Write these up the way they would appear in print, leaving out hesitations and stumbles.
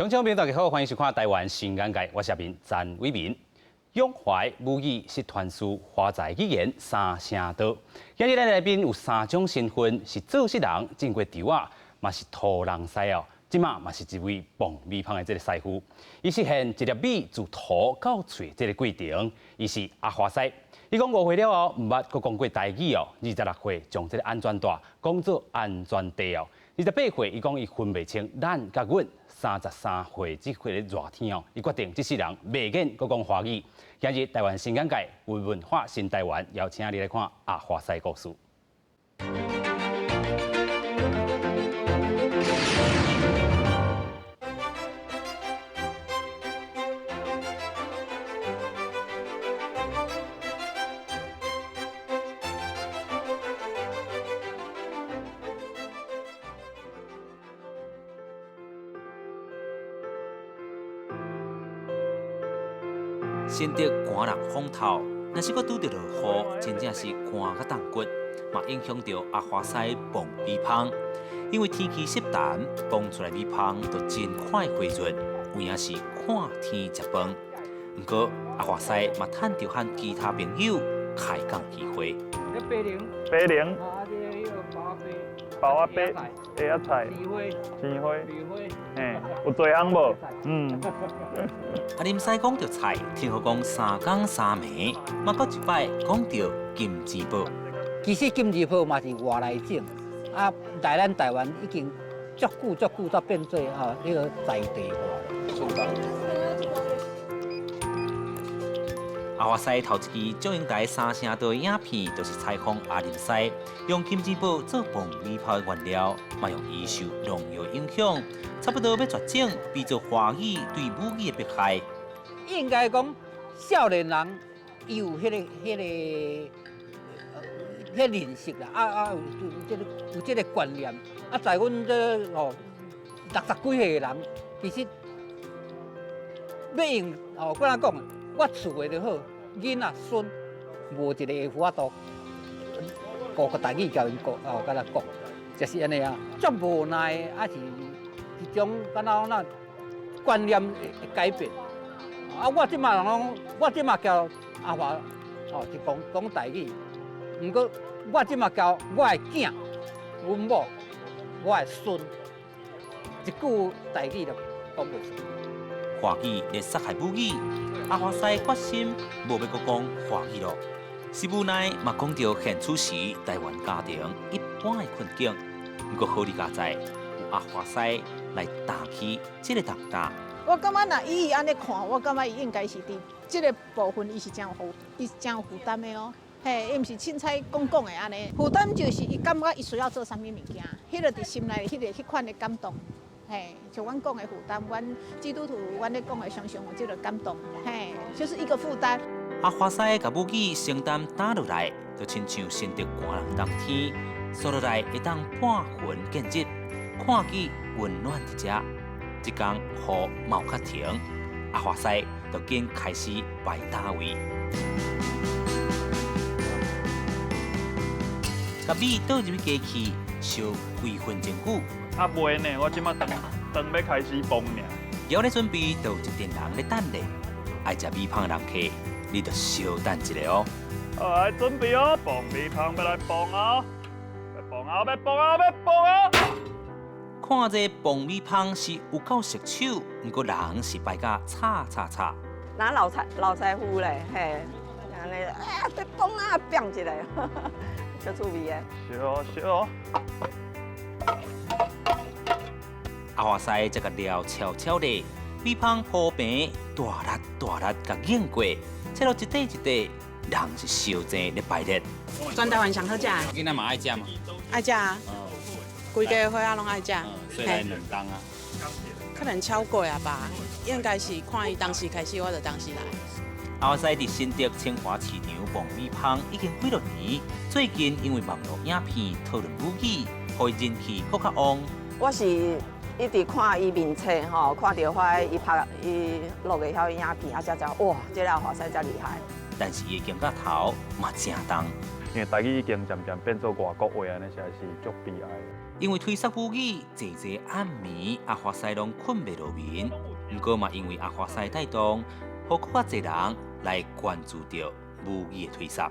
乡親朋友大家好，歡迎收看《台灣新眼界》，我是阿明詹偉民。永懷母語是傳授華在語言三聲道。今日咱來賓有三種身份，是做事人、種過稻仔，嘛是土人師哦。這馬嘛是一位磅米芳的這个師傅。伊實現一粒米自土到喙這个過程，伊是阿華師。伊講誤會了後，毋捌閣講過台語哦。26歲將這个安全帶講做安全帶哦。28歲，伊講伊分袂清咱佮阮。33歲這歲熱天哦，伊決定這世人袂免閣講華語。今日台灣新眼界，文化新台灣，邀請你來看阿華師故事。新竹寒人風透，若是閣拄著落雨，真正是寒甲凍骨，嘛影響著阿華師磅米芳。因為天氣濕澹，磅出來米芳就真快回潤，有影是看天食飯。毋過阿華師嘛趁著和其他朋友開講機會。白龍，白龍，包仔白，蚵仔菜，青花，嘿，有濟項無？嗯。阿林師講著菜，聽好講三工三暝，嘛閣一擺講著金錢豹。其實金錢豹嘛是外來種，啊，來咱台灣已經足久足久才變做吼彼个在地化。阿華師頭一支祝英台三聲道的影片，就是採訪阿林師，用金錢豹做磅米芳的原料，嘛用伊受農藥影響，差不多欲絕種，比做華語對母語的迫害。應該講，少年人伊有彼个認識啦，啊啊有這个觀念，啊，在阮這吼六十幾歲的人，其實欲用吼，按怎講？我厝的就好，囡仔孫無一个會有法度講個台語共𪜶講哦，共𪜶講，就是按呢啊，足無奈的，啊是一種敢若講那觀念的改變。啊，我這馬人講，我這馬教阿華哦，是講講台語，毋過我這馬教我的囝、阮某、我的孫，一句台語都講袂出。華語咧殺害母語，阿華師決心無欲閣講華語囉，是無奈嘛講著現處時台灣家庭一般的困境。毋過好哩佳哉，有阿華師來擔起這个重擔。我感覺若以伊按呢看，我感覺伊應該是佇這个部分，伊是真有負，伊是真有負擔的哦。嘿，伊毋是凊彩講講的按呢，負擔就是伊感覺伊需要做啥物物件，彼个佇心內彼个彼款的感動。嘿，像阮講的負擔，阮基督徒，阮咧講的常常有這个感動，嘿，就是一個負擔。阿華師共母語承擔擔落來，就親像新竹寒人冬天，紲落來會當撥雲見日，看見溫暖佇遮。這工雨嘛有較停，阿華師就緊開始排單位，共米倒入去機器，燒幾分鐘久。啊，袂呢，我這馬當當欲開始磅爾。猶咧準備，就有一陣人咧等咧。愛食米芳的人客，你著稍等一下哦。好，來準備哦，磅米芳欲來磅哦，欲磅啊，欲磅啊，欲磅啊！看這磅米芳是有夠熟手，毋過人是排甲吵吵吵。那老師老師傅咧，嘿，按呢啊，欲磅啊，變一个，足趣味的。燒哦，燒哦。阿華師這个料悄悄的，米芳鋪平，大力大力共擰過，切落一塊一塊，人是相濟咧排列。全台灣上好食。囡仔嘛愛食嘛？愛食啊，規家伙仔攏愛食。所以來兩工啊？可能超過啊吧，應該是看伊當時開始，我就當時來。阿華師佇新竹清華市場磅米芳已經幾落年，最近因為網路影片討論母語，予伊人氣閣較旺。我是一直看伊面冊吼，看著我伊拍伊錄的遐影片，啊，才知哇，這个阿華師遮厲害。但是伊的肩胛頭嘛誠重。因為台語已經漸漸變做外國話，按呢實在是足悲哀。因為推捒母語，濟濟暗暝阿華西攏睏袂落眠。毋過嘛，因為阿華西帶動，予閣較濟人來關注著母語的推捒。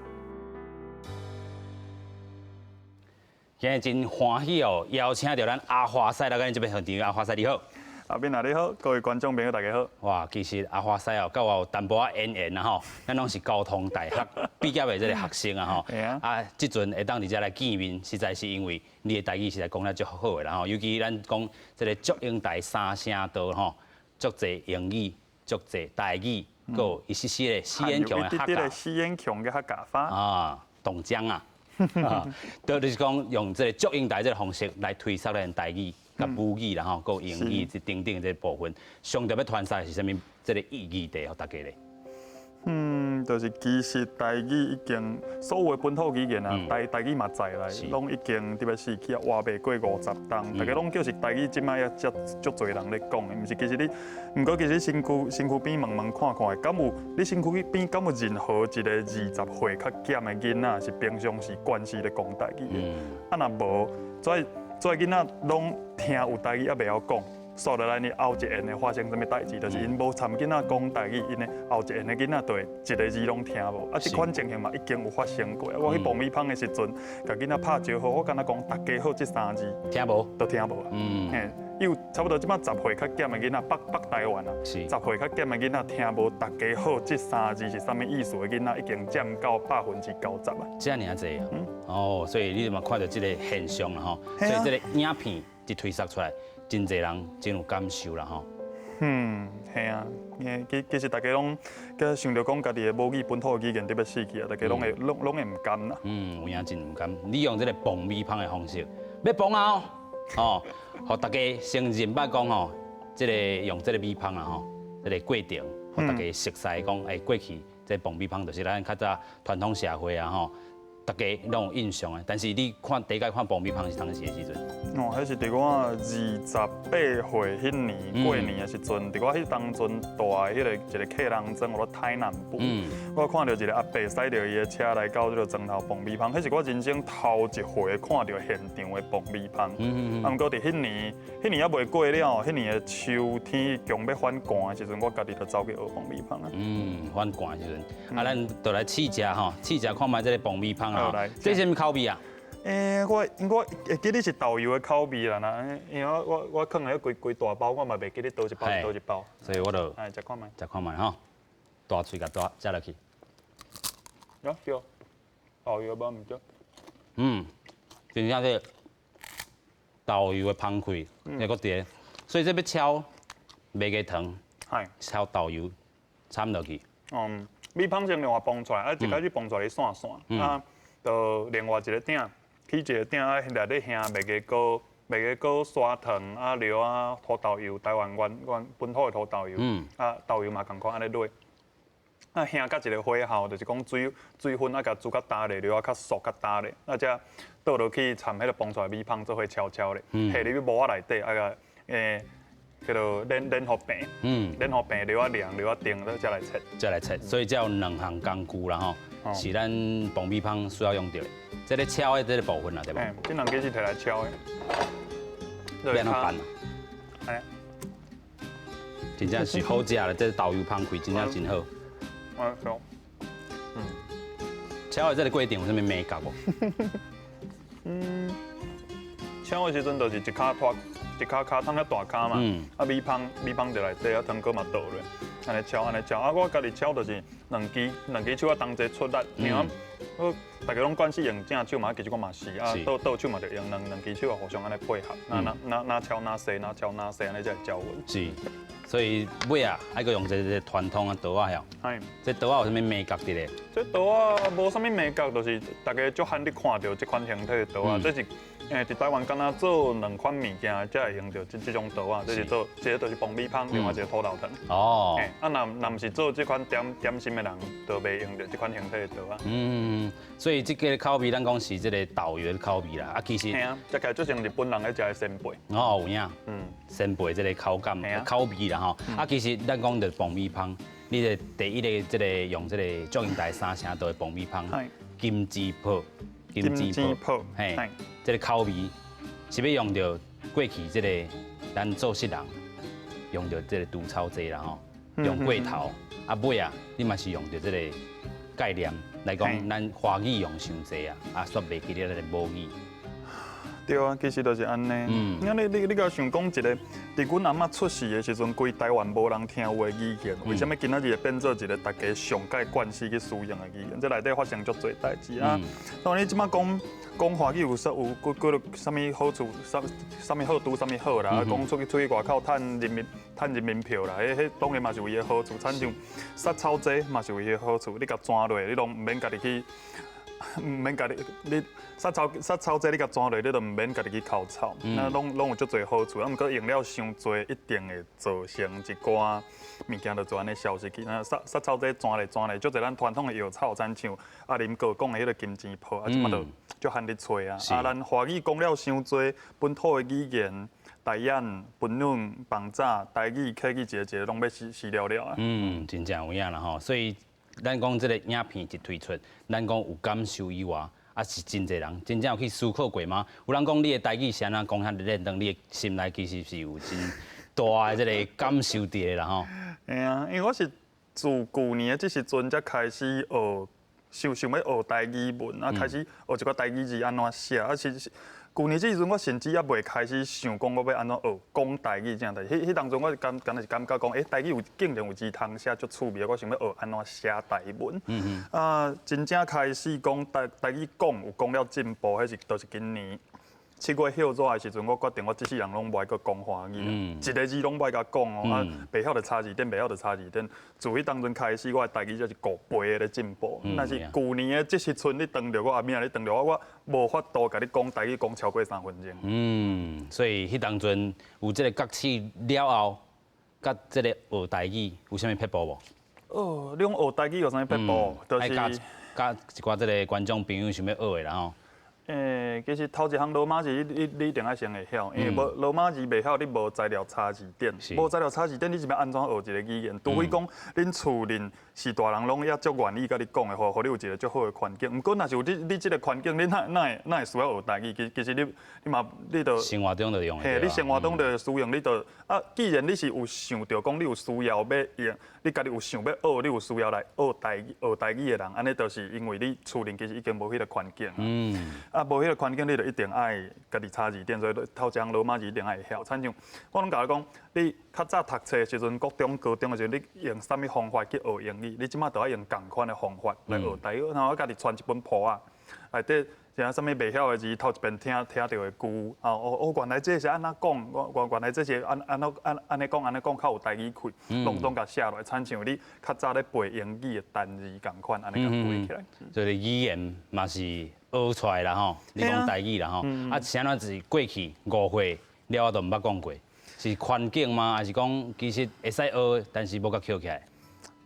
今日真歡喜哦，邀請著咱阿華西來咱這邊現場。阿華西你好，阿斌啊你好，各位觀眾朋友大家好。哇，其實阿華西哦，佮我有淡薄仔淵源啊吼，咱攏是交通大學畢業的這個學生啊吼。啊，這陣會當佇遮來見面，實在是因為你的台語實在講得足好的啦吼。尤其咱講這個祝英台三聲道吼，足濟英語，足濟台語，閣有一絲絲的四眼腔的客家。四眼腔的客家話。啊，凍漿啊。對，就是講用這個祝英台這個方式來推捒咱台語、佮母語啦吼，閣英語這等等這個部分，上特欲傳達是啥物？這個意義佇予大家咧。嗯，就是其實台語已經所有的本土語言啊，台語嘛在內，攏已經特別死去啊，活袂過50冬。大家攏叫是台語，這擺也才足濟人咧講的，毋是其實你，毋過其實身軀身軀邊問問看看，敢有你身軀邊敢有任何一個20歲較減的囡仔是平常時慣勢咧講台語的？啊，若無，這這囡仔攏聽有台語猶袂曉講。煞落來，你後一緣會發生啥物代誌？就是𪜶無參囡仔講台語，𪜶的後一緣的囡仔就會一個字攏聽無。啊，這款情形嘛已經有發生過。我去磅米芳的時陣，共囡仔拍招呼，我敢若講大家好這三字，聽無？都聽無。嘿，有差不多這擺10歲較減的囡仔，北北台灣啊，10歲較減的囡仔聽無大家好這三字是啥物意思的囡仔，已經佔到90%啊。遮爾濟啊？哦，所以你嘛看著這個現象啦吼。所以這個影片一推捒出來，真濟人真有感受啦吼。嗯，係啊，其其實大家攏佮想著講家己的母語本土的語言特別死去啊，大家攏會攏攏會毋甘啦。嗯，有影真毋甘。你用這個磅米芳的方式，欲磅啊哦，予大家先認捌講吼，這個用這個米芳啊吼，這個過程，予大家熟悉講，欸，過去這個磅米芳就是咱較早傳統社會啊吼。大家攏有印象的，但是你看第一擺看磅米芳是當時的時陣？哦，彼是佇我28歲彼年過年的時陣，佇我彼當陣蹛的彼個一個客人莊，佇台南埔，我看著一個阿伯駛著伊的車來到這個莊頭磅米芳，彼是我人生頭一回看著現場的磅米芳。啊，毋過佇彼年，彼年猶未過了，彼年的秋天強欲反寒的時陣，我家己就走去學磅米芳啊。嗯，反寒的時陣，啊，咱就來試食吼，試食看覓這個磅米芳啊。這是啥物口味啊？欸，我我會記得是豆油的口味啦，因為我我我囥佇規規大包，我嘛袂記得佗一包是佗一包。所以我就來食看覓，食看覓吼，大喙共大食落去。啊對，豆油無毋對。嗯，真正這豆油的芳氣，抑閣佇，所以這欲敲麥芽糖，敲豆油摻落去。嗯，米芳先另外磅出來，啊，一開始磅出來散散，啊，就另外一个鼎，起一个鼎啊，內底下麥芽膏、麥芽膏、砂糖啊、料啊、土豆油，台灣原原本土的土豆油，啊，豆油嘛仝款按呢落，啊，下到一个火候，就是講水水分啊，共煮較焦咧，料啊較熟較焦咧，啊，才倒落去摻彼个磅出來米芳做伙敲敲咧，下入去模仔內底啊共欸。叫做練練予平，練予平，料仔涼，料仔定，才來切，才來切。所以這有兩項工具啦吼，是咱磅米芳需要用著的。這个敲的這個部分啦，對無？這兩支是提來敲的。欲按怎拌啊？真正是好食啦，這豆油芳氣真正真好。嗯，敲的這個過程有啥物眉角無？嗯，敲的時陣就是一跤拖。一跤跤桶遐大跤嘛，啊米芳米芳就內底，啊糖果嘛倒落，按呢敲按呢敲，啊我家己敲就是兩支兩支手仔同齊出力，因為我大家攏慣勢用正手嘛，其實我嘛是，啊倒倒手嘛著用兩兩支手啊互相按呢配合，若若若若敲若細，若敲若細，按呢才會攪勻。是，所以尾啊愛閣用這個傳統的刀仔曉。係。這刀仔有啥物眉角佇咧？這刀仔無啥物眉角，就是大家足罕咧看著這款形體的刀仔，這是。欸，佇台灣敢若做兩款物件，才會用著這這種刀仔，這是做，一個就是磅米芳，另外一個土豆糖。哦。欸，啊，若若毋是做這款點點心的人，就袂用著這款形體的刀仔。嗯，所以這個口味，咱講是這個豆油的口味啦。啊，其實。嘿啊，這個就像日本人咧食的扇貝。哦，有影。嗯。扇貝這個口感、口味啦吼。啊，其實咱講著磅米芳，你的第一个這个用這个祝英台三聲道的爆米香，金枝脯，金枝脯，嘿，這个口味是欲用著過去這个咱做穡人用著這个除草劑啦吼，用過頭，啊尾啊，你嘛是用著這个概念來講，咱華語用傷濟啊，啊煞袂記得咱的母語。對啊，其實就是按呢。嗯。你共想講一个，佇阮阿嬤出世的時陣，規台灣無人聽有的語言，為啥物今仔日會變做一个大家上蓋慣勢去使用的語言？這內底發生足濟代誌啊。當然你這擺講講華語有啥有幾幾落啥物好處，啥啥物好拄啥物好啦？講出去外口趁人民票啦，彼當然嘛是有伊的好處。親像殺草劑嘛是有伊的好處，你共鑽落，你攏毋免家己去。毋免家己，你殺草劑你共鑽落，你就毋免家己去澆草，那攏有足濟好處。啊，毋過用了傷濟，一定會造成一寡物件就做按呢消失去。那殺草劑鑽咧鑽咧，足濟咱傳統的藥草，親像阿林哥講的彼个金錢豹，啊，這擺就足罕咧揣啊。啊，咱華語講了傷濟，本土的語言，台語、本語、枋早、台語、客語，一个一个攏欲死死了了啊。嗯，真正有影啦吼，所以。咱講這个影片一推出，咱講有感受以外，啊是真濟人真正有去思考過嗎？有人講你的台語是按怎講遐認真，你的心內其實是有真大的這个感受佇的啦吼。嘿啊，因為我是自舊年的這時陣才開始學，想想欲學台語文，啊開始學一寡台語字按怎寫，啊是。舊年這時陣，我甚至猶未開始想講我欲按怎學講台語這樣代誌。彼當陣我敢若是感覺講，欸，台語有竟然有字通寫足趣味，我想欲學按怎寫台文。啊，真正開始講台語講有講了進步，彼是就是今年7月歇熱的時陣，我決定我這世人攏無愛閣講華語，一个字攏無愛共講哦。啊，袂曉就查字典，袂曉就查字典。自彼當陣開始，我的台語才是5倍的咧進步。若是舊年的這時陣，你當著我阿明，你當著我，我無法度共你講台語講超過3分鐘。嗯，所以彼當陣有這个覺醒了後，佮這个學台語有啥物撇步無？哦，你講學台語有啥物撇步？就是佮一寡這个觀眾朋友想欲學的啦吼。欸，其實頭一項羅馬字，你一定愛先會曉，因為無羅馬字袂曉，你無材料查字典，無材料查字典，你是欲按怎學一个語言？除非講恁厝裡是大人攏猶足願意共你講的話，予你有一个足好的環境。毋過，若是有你這个環境，你哪會需要學台語？其實你嘛，你就生活中就用。嘿，你生活中就使用，你就啊，既然你是有想著講你有需要欲用，你家己有想欲學，你有需要來學台語的人，按呢就是因為你厝裡其實已經無彼个環境。啊，無彼个環境，你就一定愛家己查字典，所以頭一項羅馬字一定愛會曉。親像我攏共你講，你較早讀冊的時陣，國中、高中的時陣，你用啥物方法去學英語？你這擺就愛用仝款的方法來學台語。然後我家己傳一本簿仔，內底像啥物袂曉的字，頭一遍聽著的句，哦哦，原來這是按怎講？原來這是按按怎按按按呢講，按呢講較有台語氣，攏總共寫落來，親像你較早咧背英語的單字仝款，按呢共背起來。所以語言嘛是學出來啦吼，你講台語啦吼，啊，是按怎是過去5歲了後都毋捌講過，是環境嗎？還是講其實會使學，但是無共抾起來？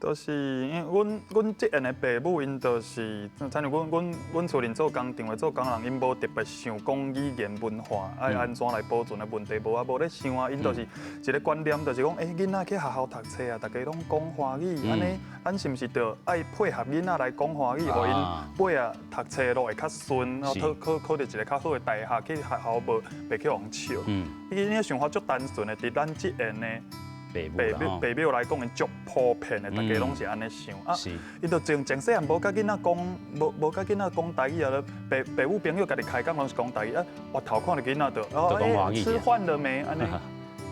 就是因為阮這緣的爸母，𪜶就是，親像阮厝裡做工廠的做工人，𪜶無特別想講語言文化愛按怎來保存的問題，無啊，無咧想啊，𪜶就是一个觀念，就是講，欸，囡仔去學校讀冊啊，大家攏講華語，按呢，咱是毋是著愛配合囡仔來講華語，予𪜶尾仔讀冊路會較順，然後考著一个較好的大學，去學校無袂去予人笑。伊𪜶的想法足單純的，佇咱這緣的爸母來講，𪜶足普遍的，大家攏是按呢想啊。伊就從細漢無共囡仔講，無共囡仔講台語啊。爸母朋友家己開講攏是講台語啊。回頭看著囡仔就哦，欸，吃飯了沒？按呢，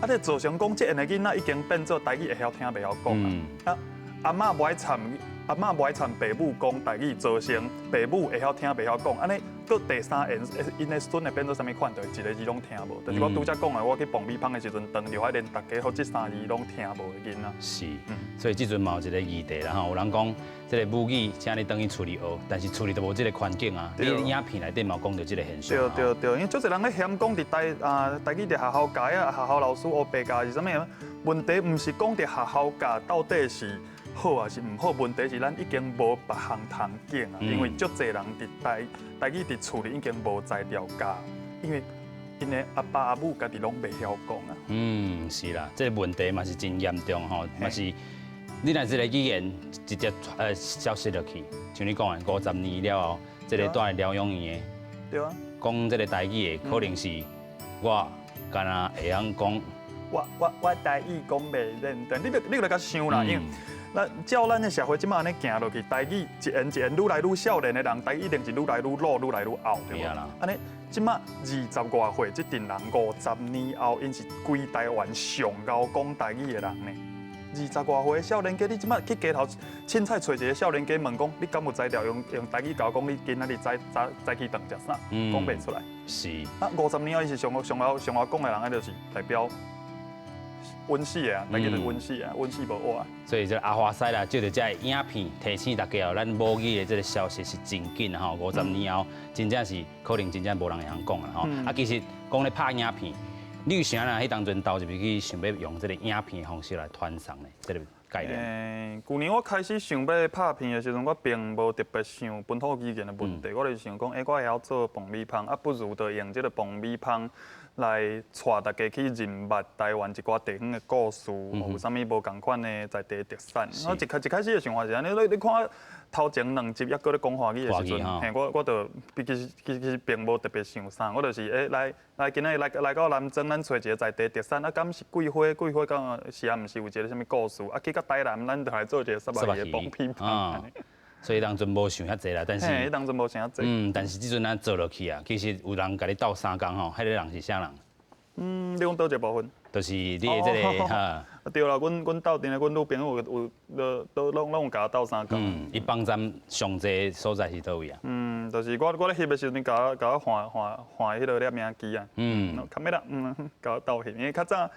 啊，這造成講這緣的囡仔已經變做台語會曉聽，袂曉講啊。啊，阿嬤無愛摻爸母講台語，造成爸母會曉聽，袂曉講。按呢，閣第三緣，𪜶的孫會變做啥物款？就一个字攏聽無。就是我拄才講的，我去爆米香的時陣，當著連大家好這三字攏聽無的囡仔。是，所以這陣嘛有一个議題啦吼，有人講這个母語，請你轉去厝裡學，但是厝裡就無這个環境啊。你影片內底嘛有講著這个現象。對對對，因為足濟人咧嫌講佇台語佇學校教啊，學校老師烏白教是啥物？問題毋是講佇學校教到底是好還是毋好？問題是咱已經無別項通揀啊，因為足濟人佇台語佇厝裡已經無材料教，因為𪜶的阿爸阿母家己攏袂曉講啊。嗯，是啦，這个問題嘛是真嚴重吼，嘛是你若這个語言直接消失落去，像你講的，50年了後，這个蹛佇療養院的，對啊，講這个台語的，可能是我敢若會曉講。我台語講袂認真，你來共想啦，因為咱照咱的社會這馬按呢行落去，台語一言一言愈來愈少年的人，台語一定是愈來愈老，愈來愈後，對無？按呢，這馬20外歲這陣人，50年後，𪜶是規台灣上𠢕講台語的人呢。20外歲的少年家，你這馬去街頭凊彩揣一个少年家問講，你敢有才調用台語共我講？你今仔日早早早起頓食啥？講袂出來。是。啊，50年後，伊是上上𠢕上𠢕講的人，彼就是代表。穩死的啊，大家就穩死啊，穩死無活。所以這阿華師啦，借著這个影片提醒大家哦，咱母語的這个消失是真緊吼，50年後真正是可能真正無人會曉講啦吼。啊，其實講咧拍影片，你有啥啦？彼當陣投入去想欲用這个影片的方式來傳送呢？這个概念。舊年我開始想欲拍片的時陣，我並無特別想本土語言的問題，我就是想講，欸，我會曉做爆米香，啊，不如就用這个爆米香來帶大家去認捌台灣一寡地方的故事，有啥物無仝款的在地特產。我一開始的想法是按呢，你看頭前兩集猶閣咧講華語的時陣，嘿，我就其實並無特別想啥，我就是欸來今仔日來到南莊，咱揣一个在地特產，啊，敢是桂花？桂花敢是啊？毋是有一个啥物故事？啊，去到台南，咱就來做一个虱目魚的爆米香。所以當陣無想遐濟啦，但是，彼當陣無想遐濟。但是這陣咱做落去啊，其實有人共你鬥相共吼，彼个人是啥人？你講佗一个部分？就是你的這个哈。對啦，阮鬥陣的阮女朋友有都攏有共我鬥相共。伊幫站上濟所在是佗位啊？就是我咧翕的時陣，共我換彼个攝影機啊。較尾啦，共我鬥翕，因為較早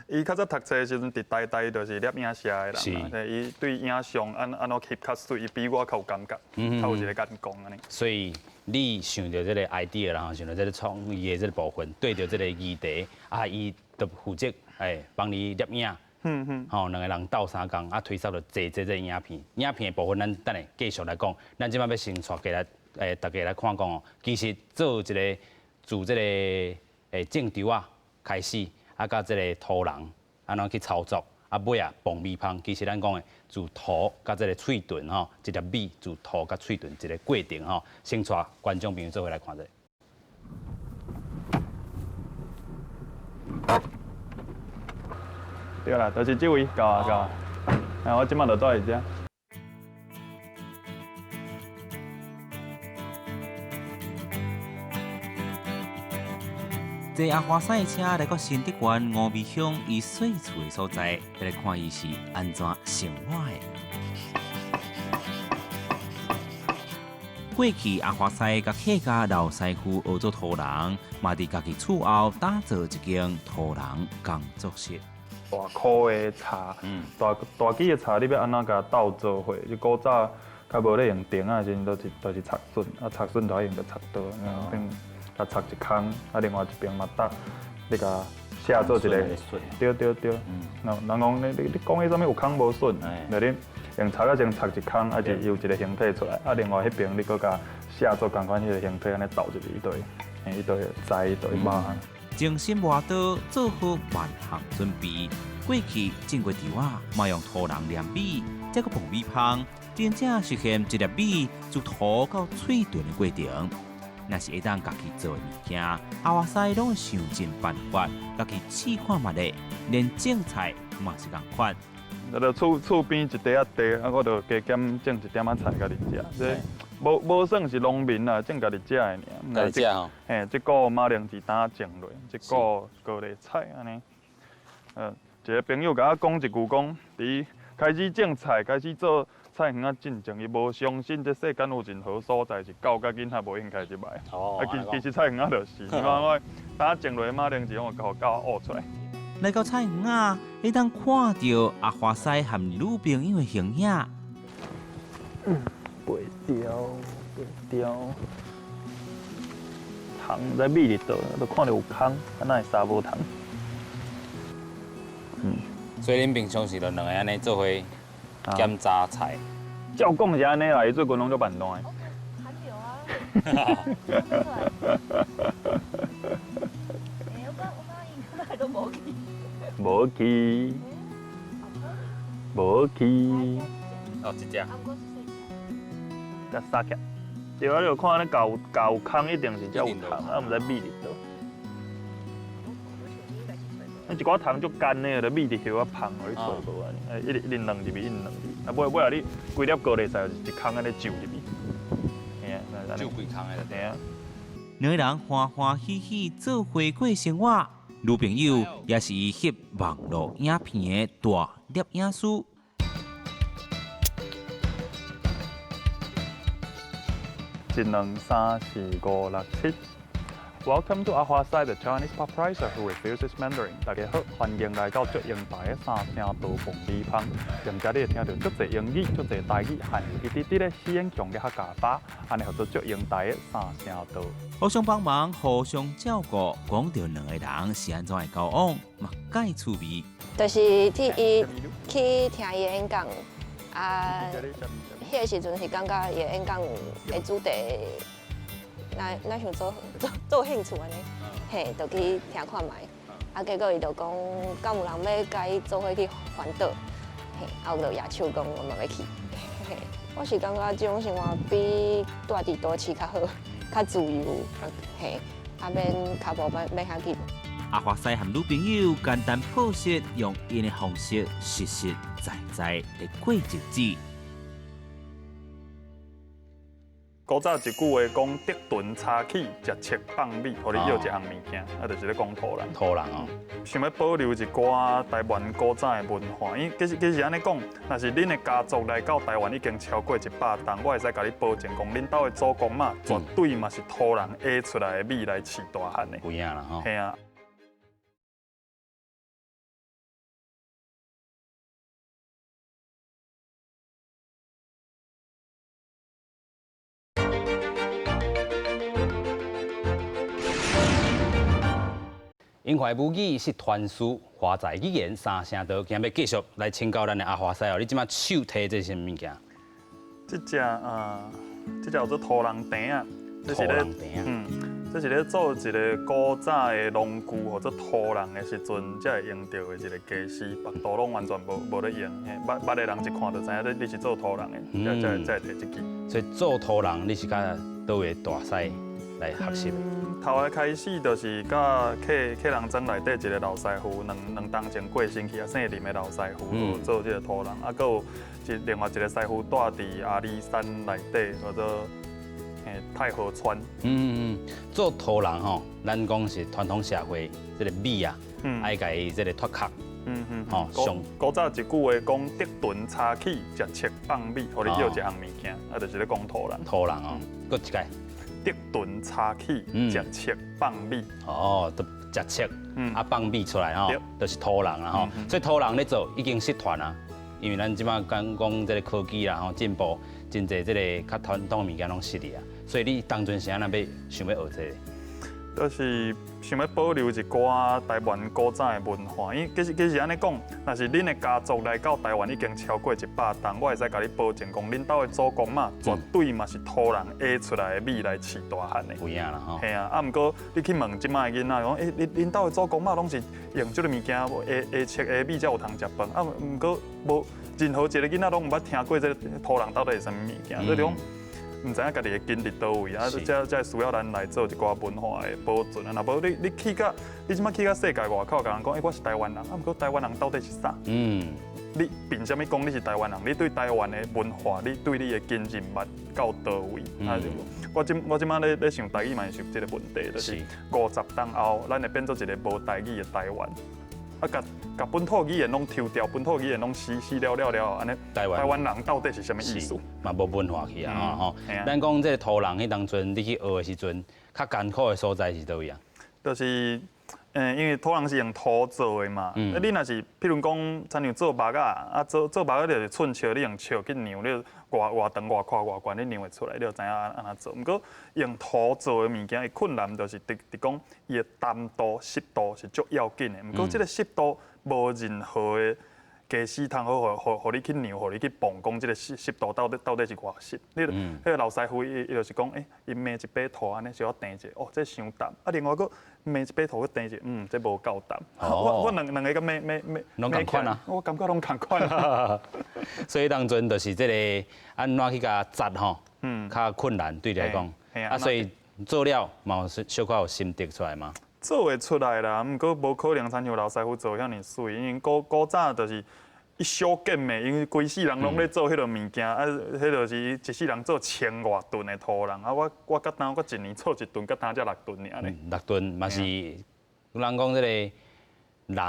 伊較早讀冊的時陣，佇台大就是攝影社的人啦，伊對影像按怎翕較媠，伊比我較有感覺，較有一个眼光按呢。所以你想著這个 idea 啦，想著這个創意的這个部分，對著這个議題，啊，伊就負責幫你攝影，吼，兩个人鬥相共，啊，推捒著製這个影片。影片的部分，咱等下繼續來講。咱這擺欲先帶過來，大家來看講哦，其實做一个自這个種稻仔開始，啊，佮這个土人按怎去操作，啊，尾仔爆米香，其實咱講的自土佮這个喙唇吼，一粒米自土佮喙唇一个過程吼，先帶觀眾朋友做伙來看這个。對啦，就是這位，到啊到啊，啊，我這馬就蹛佇遮。坐阿華師的車來到新竹縣峨眉鄉，伊細厝的所在，來看伊是按怎生活的。過去阿華師佮客家老師傅學做土人，嘛佇家己厝後打造一間土人工作室。大箍的柴，大大支的柴，你欲按怎共鬥做伙？你古早較無咧用釘仔的時陣，都是插榫，啊插榫就愛用著插刀，然後變共插一空，啊另外一邊嘛搭，你共寫做一个，對對對。人講你講彼啥物有空無榫，就你用插仔先插一空，啊就有一个形體出來，啊另外彼邊你閣共寫做仝款彼个形體，按呢鬥入去，伊就會，伊就會知，伊就會肉。精心磨刀，做好萬項準備。過去種過稻仔，嘛用土人煉米，再閣爆米香，真正實現一粒米自土到喙唇的過程。若是會當家己做的物件，阿華師攏會想盡辦法，家己試看覓咧，連種菜嘛是仝款。那就厝邊一塊仔地，啊，我就加減種一點仔菜，家己食。這無算是農民啦，種家己食的爾。家己食吼。嘿，這個馬鈴薯當種落，這個高麗菜按呢。一个朋友共我講一句，講佇開始種菜、開始做菜園仔進前，伊無相信這世間有任何所在是狗佮囡仔無應該入來。啊，其實菜園仔就是，你看我當種落馬鈴薯，攏會予狗挖出來。來到菜園仔，會當看著阿華師和女朋友的形影。袂著，袂著，蟲在米佇佗，都看著有空，啊哪會沙無蟲？所以恁平常時就兩个按呢做伙檢查菜。照講是按呢啦，伊最近攏足慢爛的。寒流啊！我剛應該都無去。無去。無去。哦，一隻。佮殺起。對啊，你有看咧，厚厚空一定是才有蟲，啊，毋知米佇佗。那一寡蟲足乾的，就米佇葉仔芳，予你揣無按呢，一直一直軟入去，一直軟入去。啊，尾尾仔你規粒高麗菜就是一空按呢蛀入去。嘿啊，蛀規空的。嘿啊。兩个人歡歡喜喜做伙過生活，女朋友也是伊翕網路影片的大攝影師。一兩三四五六七。Welcome to 阿華西，the Chinese pop writer who refuses Mandarin。大家好，歡迎來到足英台的三聲道爆米芳。踮遮你會聽著足濟英語、足濟台語，含有一啲啲的四眼腔的客家話，按呢號做足英台的三聲道。互相幫忙，互相照顧，講著兩個人是按怎的交往，嘛蓋趣味。就是替伊去聽伊的演講，啊，彼個時陣是感覺伊的演講的主題，若若想做做做興趣按呢，嘿，就去聽看覓。啊，結果伊就講，敢有人欲共伊做伙去環島，嘿，啊，我就舉手講我嘛欲去。嘿，我是感覺這種生活比蹛佇都市較好，較自由，嘿，啊免跤步免免遐緊。阿華西和女朋友簡單樸實，用𪜶的方式實實在在的過日子。古早一句話講，竹脣柴起，食粟放米，予你約一項物件，啊，就是咧講土人。土人哦，想欲保留一寡台灣古早的文化，因為其實其實按呢講，若是恁的家族來到台灣已經超過100冬，我會使共你保證講，恁兜的祖公媽絕對嘛是土人下出來的米來飼大漢的。有影啦吼。嘿啊。英懷母語失傳師，華在語言三聲道，今日繼續來請教咱的阿華師哦。你這馬手提這是啥物物件？這隻啊，這隻叫做土人袋仔，這是咧，這是咧做一個古早的農具，或者土人的時陣才會用著的一個家私，別度攏完全無無咧用。捌捌的人一看就知影，你是做土人的，才才會提這支。所以做土人，你是佮佗位大師來學習的？頭一開始就是佮客客人莊內底一個老師傅，兩兩冬前過身去啊，姓林的老師傅做這個土人，啊，閣有一另外一個師傅住佇阿里山內底，叫做太和村。做土人吼，咱講是傳統社會，這個米啊，愛共伊這個脫殼。吼，上古早一句話講，竹脣柴起，食粟放米，予你約一項物件，啊，就是咧講土人。土人哦，閣一擺。竹脣柴起，食粟放米。哦，都食粟，啊放米出來吼，就是土人啦吼。所以土人咧做已經失傳啊，因為咱這馬講講這個科技啦吼進步，真濟這個較傳統的物件攏失去啊。所以你當陣是按怎欲想欲學這個？就是想欲保留一寡台灣古早的文化，因為其實其實按呢講，若是恁的家族來到台灣已經超過100冬，我會使共你保證講，恁兜的祖公媽絕對嘛是土人下出來的米來飼大漢的。有影啦吼。嘿啊，啊毋過你去問這馬的囡仔講，欸，恁恁兜的祖公媽攏是用這個物件，下下粟下米才有通食飯，啊毋過無任何一個囡仔攏毋捌聽過這個土人到底是啥物物件，所以講。毋知影家己的根佇佗位啊，這才會需要咱來做一寡文化的保存啊。若無你你去到你這馬去到世界外口，共人講，欸，我是台灣人，啊，毋過台灣人到底是啥？你憑啥物講你是台灣人？你對台灣的文化，你對你的根認捌到佗位？啊，我這我這馬咧咧想台語嘛是這個問題，就是50冬後，咱會變做一個無台語的台灣。啊，共共本土語言攏抽掉，本土語言攏死死了了了，按呢台灣人到底是啥物意思？嘛無文化去啊吼。咱講這個土人彼當陣，你去學的時陣，較艱苦的所在是佗位啊？就是，因為土人是用土做的嘛。啊，你若是譬如講，親像做目仔，啊做做目仔就是寸尺，你用尺去量，你偌偌長、偌寬、偌懸，你量會出來，你就知影按怎做。毋過用土做的物件，伊困難就是佇佇講伊的澹度、濕度是足要緊的。毋過這個濕度無任何的家私通好，予你去量，予你去磅，講這个濕度到底是偌濕。你彼个老師傅伊就是講，伊摸一塊土按呢，小可甜者，哦，這傷澹。啊，另外閣摸一塊土閣甜者，這無夠澹。我兩個個摸摸摸，攏仝款啊？我感覺攏仝款。所以當陣就是這个按怎去共紮吼，較困難對你來講。啊，所以做了嘛有小可有心得出來嗎？做會出來啦，毋過無可能親像老師傅做遐爾媠，因為古早就是伊小件的，因為規世人攏咧做彼个物件，啊，彼就是一世人做千外噸的土人，啊，我佮當我一年做一噸，佮當才六噸爾呢。六噸嘛是，有人講這个人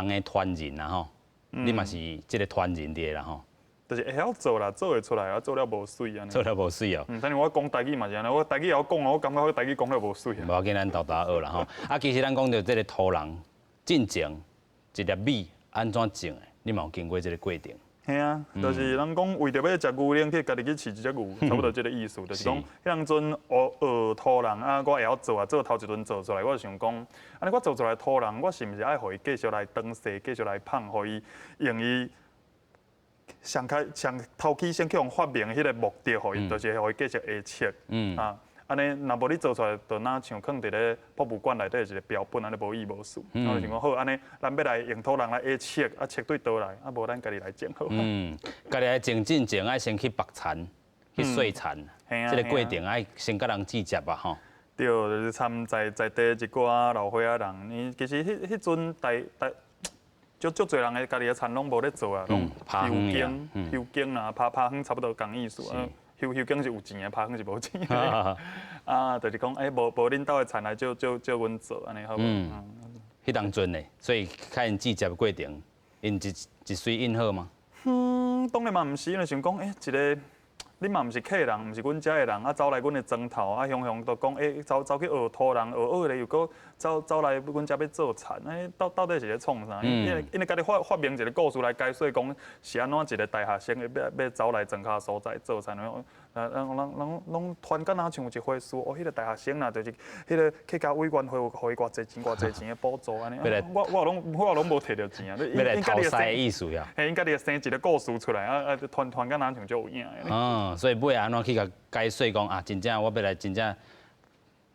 的傳人啦吼，你嘛是這个傳人佇啦吼。就是會曉做啦，做會出來啊，做了無媠按呢。做了無媠哦。但是我講台語嘛是按呢，我台語會曉講，我感覺我台語講了無媠。無要緊，咱沓沓學啦吼。啊，其實咱講著這个土人進前一粒米按怎種的，你嘛有經過這个過程。嘿啊，就是人講為著欲食牛奶，去家己去飼一隻牛，差不多這个意思。就是講，彼當陣學土人啊，我會曉做啊，做頭一頓做出來，我就想講，按呢我做出來土人，我是毋是愛予伊繼續來當勢，繼續來麭，予伊用伊上開上頭起先去予發明彼个目的，予伊就是予伊繼續下切。啊，按呢，若無你做出來，就若像囥佇咧博物館內底一个標本，按呢無意無思。我就想講好，按呢，咱欲來用土人來下切，啊切對佗來，啊無咱家己來種好。家己來種進前愛先去縛田，去洗田，這个過程愛先佮人接觸吧吼。對，就是參在地一寡老歲仔人，伊其實彼陣大。足足濟人的家己的田攏無咧做啊，攏休耕、休耕啊，拋荒差不多仝意思啊。休耕是有錢的，拋荒是無錢的。啊，就是講，無恁兜的田來借借借阮做，按呢好無？彼當陣咧，所以佮𪜶接觸過程，𪜶一媠應好嗎？當然嘛毋是，因為想講，一个你嘛毋是客人，毋是阮遮的人，啊走來阮的莊頭，啊雄雄都講，走去學土人，學學咧又閣走來阮遮欲做田，到底是咧創啥？因為家己發明一个故事來解說，講是按怎一个大學生欲走來莊跤所在做田。人團敢若像有一回事，哦，彼个大學生啦，就是彼个客家委員會有予伊偌濟錢、偌濟錢的補助按呢。我攏無提著錢啊！欲來討師的意思呀？嘿，𪜶家己生一个故事出來，啊，團敢若像足有影的。哦，所以尾按怎去共解說講啊？真正我欲來真正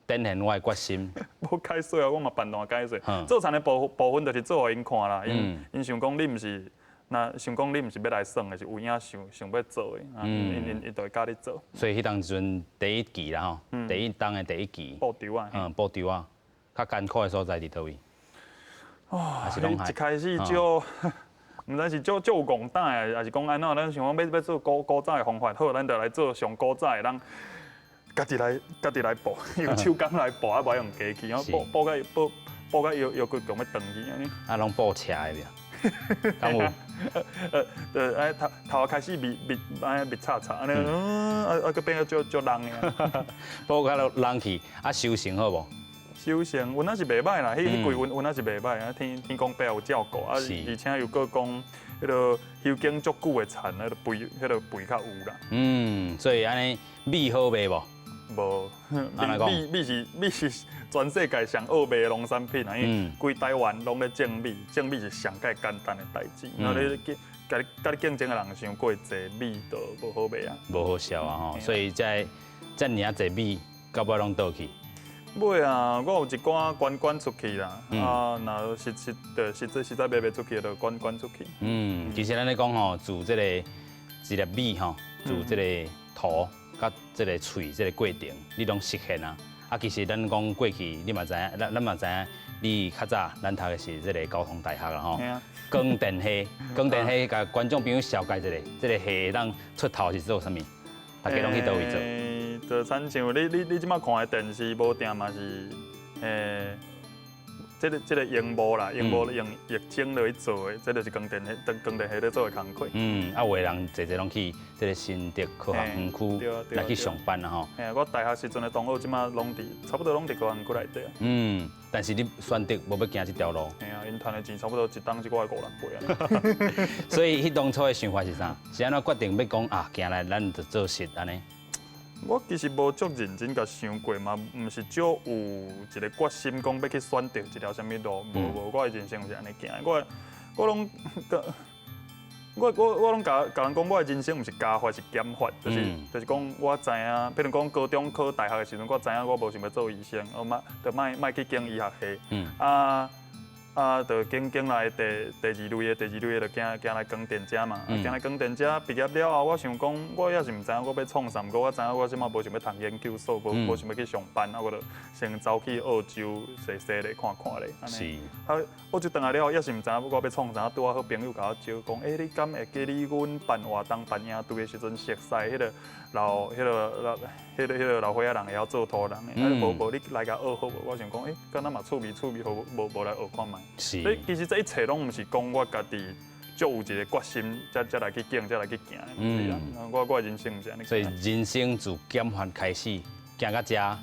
展現我的決心。無解說啊，我嘛辦爛解說。做田的部分就是做予𪜶看啦，𪜶想講你毋是。若想講你毋是欲來耍的，是有影想欲做的，𪜶就會教你做。所以彼當陣第一期啦吼，第一冬的第一期。布稻仔。布稻仔，較艱苦的所在佇佗位？哦，一開始就，毋知是足足有戇膽的，抑是講按怎？咱想講欲做古早的方法，好，咱就來做上古早的，咱家己來布，用手工來布，啊，無愛用機器，布甲布甲腰骨強欲斷去按呢。啊，攏布斜的袂？敢有？對，頭開始密密按呢密插插，按呢，啊，閣變做足足櫳的。布較櫳去，啊，收成好無？收成，阮那是袂䆀啦，彼彼季阮那是袂䆀啊。天公伯有照顧啊，而且又閣講，彼个休耕足久的田，彼个肥較有啦。所以按呢米好賣無？無，米是全世界上好賣的農產品啊！因為規台灣攏咧種米，種米是上蓋簡單的代誌。那你佮你競爭的人傷過濟，米就無好賣啊。無好銷啊吼，所以這遮爾濟米，到尾攏倒去。尾啊，我有一寡捐捐出去啦，啊，若實在賣袂出去，就捐捐出去。其實咱咧講吼，煮這个一粒米吼，煮這个土。佮這个喙這个過程，你攏實現啊！啊，其實咱講過去，你嘛知影，咱嘛知影，你較早咱讀的是這个交通大學啦吼。光電系，光電系，共觀眾朋友紹介一下，這个系會當出頭是做啥物？大家攏去佗位做？就親像你這擺看的電視，無定嘛是，這个螢幕啦，螢幕用液晶落去做的，這就是光電系咧做的工課。啊，有的人濟濟攏去這个新竹科學園區來去上班啦吼。嘿，我大學時陣的同學，這擺攏佇，差不多攏佇科學園區內底。但是你選擇無欲行這條路。嘿啊，𪜶趁的錢差不多一冬一個月五六倍啊。所以彼當初的想法是啥？是按怎決定欲講啊？行來咱就做穡按呢？我其實無足認真共想過嘛，毋是足有一个決心講欲去選擇一條啥物路，無無，我的人生毋是按呢行。我攏我攏共共人講，我的人生毋是加法，是減法，就是講我知影，譬如講高中考大學的時陣，我知影我無想欲做醫生，我莫就莫莫去揀醫學系。啊啊，就揀揀來第二類的，第二類的就行行來光電這嘛。行來光電這畢業了後，我想講，我也是毋知影我欲創啥，毋過我知影我這馬無想欲讀研究所，無想欲去上班，啊，我就先走去澳洲踅踅咧看看咧。啊，澳洲轉來了後，也是毋知影我欲創啥，拄仔好朋友共我招講，欸，你敢會記得阮辦活動、辦營隊的時陣，熟似彼個老、彼個老、彼個彼個老歲仔人會曉做塗人的，啊，無無你來共學好無？我想講，欸，敢若嘛趣味趣味，好無無來學看覓。所以其實這一切攏毋是講我家己足有一個決心，才來去揀，才來去行的。我的人生毋是按呢。所以人生自減法開始，行到遮，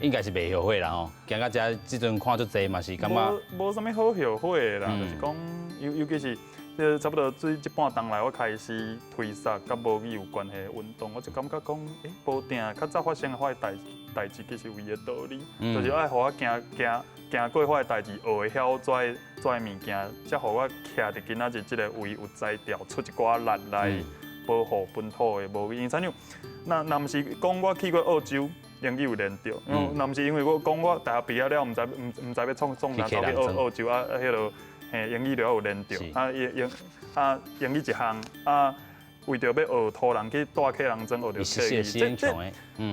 應該是袂後悔啦吼。行到遮，這陣看足濟嘛是感覺無啥物好後悔的啦，就是講尤其是這差不多這這半冬來，我開始推捒佮母語有關係的運動，我就感覺講，欸，無定較早發生的遐代誌，其實有伊的道理，就是愛予我行行行過遐代誌，學會曉遮遮物件，才予我徛佇今仔日這个位有才調，出一寡力來保護本土的母語。因為親像，若毋是講我去過澳洲，英語有連著，若毋是因為我講我大學畢業了，毋知欲創啥，走去澳洲啊，彼个嘿英語就有連著，啊英啊英語一項啊。為著欲學塗人去蹛客人莊學著客語，這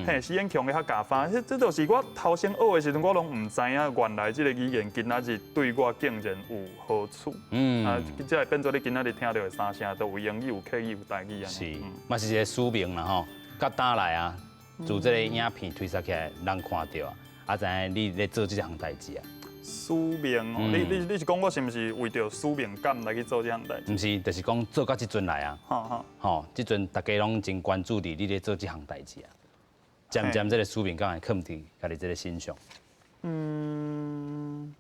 嘿，施演強的客家話，這就是我頭先學的時陣，我攏毋知影，原來這个語言今仔日對我竟然有好處。啊，這會變做你今仔日聽著的三聲，都有英語、有客語、有台語。是，嘛是一個使命啦吼。佮當來啊，自這个影片推捒起來，人看著啊，啊知影你咧做這項代誌啊。使命哦，你是講我是毋是為著使命感來去做這項代誌？毋是，就是講做到這陣來啊，吼，這陣大家攏真關注佇你咧做這項代誌啊，漸漸這个使命感會囥佇家己這个身上。嗯，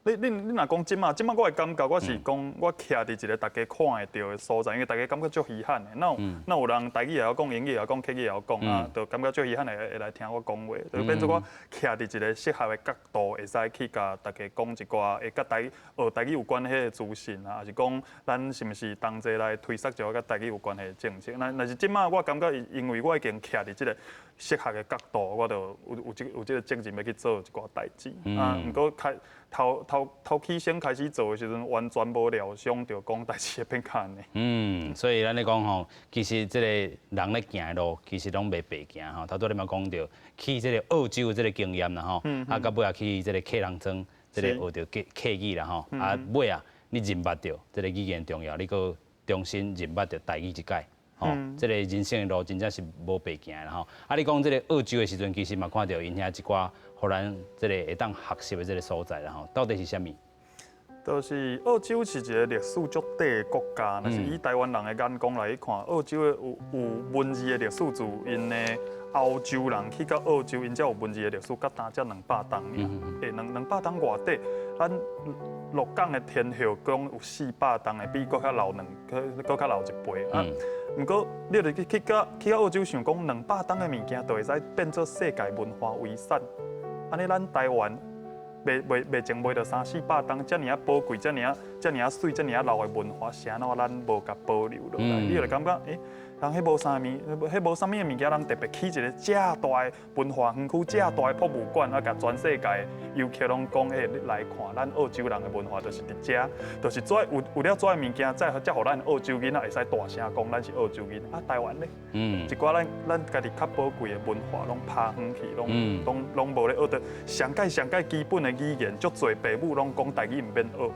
你若講這馬，這馬我的感覺，我是講我徛佇一个大家看會著的所在，因為大家感覺足稀罕的。哪有人台語會曉講，英語會曉講，客語會曉講啊，就感覺足稀罕的會來聽我講話，就變做我徛佇一個適合的角度，會使去共大家講一寡會佮台學台語有關係的資訊啊，抑是講咱是毋是同齊來推捒一個佮台語有關係的政策。若是這馬我感覺，因為我已經徛佇這個適合的角度，我就有這個責任欲去做一寡代誌。啊，毋過開頭頭頭起先開始做的時陣，完全無料想著講代誌會變較按呢。嗯，所以咱咧講吼，其實這個人咧行的路，其實攏袂白行吼。頭拄仔你嘛講著去這個澳洲這個經驗啦吼，啊，到尾仔去這個客人莊，這個學著客語啦吼，啊，尾仔你認捌著這個語言重要，你閣重新認捌著台語這擺。吼，這個人生的路真正是無白行啦吼。啊，你講這個澳洲的時陣，其實嘛看著𪜶遐一寡，予咱這個會當學習的這個所在啦吼。到底是啥物？就是澳洲是一个歷史足短的國家，若是以台灣人的眼光來看，澳洲的有文字的歷史，自𪜶的歐洲人去到澳洲，𪜶才有文字的歷史，到今才200冬爾。欸，200冬偌短，咱鹿港的天后宮有400冬的，比閣較老兩，閣較老一倍。啊，毋過你著去到澳洲想講200冬的物件，就會使變做世界文化遺產。按呢，咱台灣賣前賣著三四百冬，遮爾仔寶貴，遮爾仔遮爾仔媠，遮爾仔老的文化，是按怎咱無共保留落來？你就感覺，欸，人彼無啥物，彼無啥物的物件，人特別起一个遮大的文化園區，遮大的博物館，啊，共全世界遊客攏講，欸，你來看咱澳洲人的文化，就是佇遮，就是遮有了遮的物件，才予咱澳洲囡仔會使大聲講，咱是澳洲囡仔。啊，台灣咧，一寡咱家己較寶貴的文化攏拋遠去，攏無咧學著，上蓋上蓋基本的語言，足濟爸母攏講台語毋免學，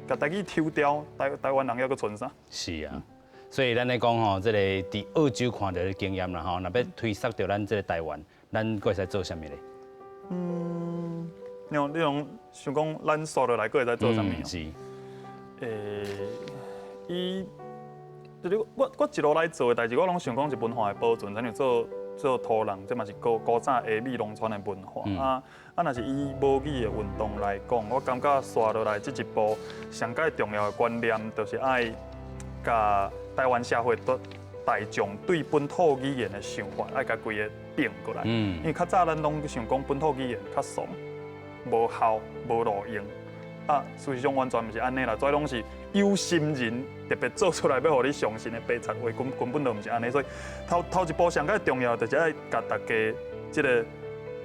共台語抽掉，台灣人猶閣賰啥？是啊，所以咱咧講吼，這个佇澳洲看著的經驗啦吼，若欲推捒著咱這个台灣，咱閣會使做啥物咧？嗯，你講想講咱紲落來閣會使做啥物？是。欸，伊，就是我一路來做的代誌，我攏想講是文化的保存，親像做塗人，這嘛是古早下米農村的文化。啊，若是以母語的運動來講，我感覺紲落來這一步上蓋重要的觀念，就是愛共台灣社會大眾對本土語言的想法，愛共規个變過來。因為較早咱攏想講本土語言較慫、無效、無路用。啊，事實上完全毋是按呢啦，這攏是有心人特別做出來欲予你相信的白賊話，根本就毋是按呢。所以頭頭一步上較重要，就是愛共大家這个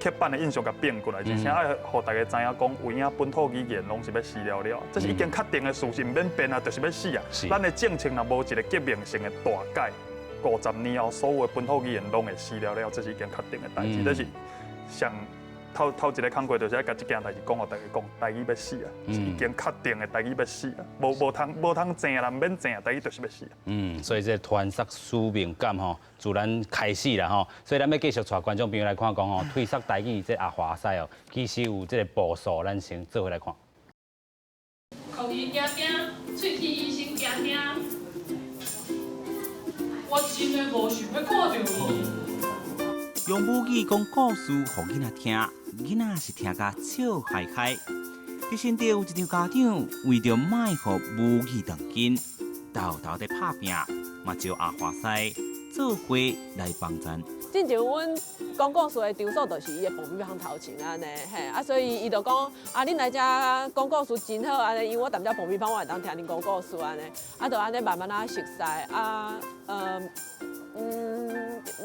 刻板的印象共變過來，而且愛予大家知影講，有影本土語言攏是欲死了了，這是已經確定的事實，毋免變啊，就是欲死啊。咱的政策若無一个革命性的大改，50年後所有的本土語言攏會死了了，這是已經確定的代誌。這是上頭頭一个工課，就是愛共這件代誌講予大家講，台語欲死啊，是已經確定的台語欲死啊，無通爭啦，毋免爭，台語就是欲死啊。嗯，所以這個團殺使命感吼，自咱開始啦吼，所以咱欲繼續帶觀眾朋友來看講吼，推捒台語這阿華西哦，其實有這个步數，咱先做伙來看。口語驚驚，喙齒醫生驚驚，我真的無想欲看著伊。用母語講故事予囡仔聽，囡仔是聽甲笑開開。佇新竹有一場家長為著莫予母語斷根，沓沓咧拍拚，嘛招阿華師做伙來幫贊。進前阮講故事的場所就是伊的爆米香頭前按呢，嘿，啊，所以伊就講啊，恁來遮講故事真好按呢，因為我踮遮爆米香，我會當聽恁講故事按呢，啊，就按呢慢慢仔熟似啊，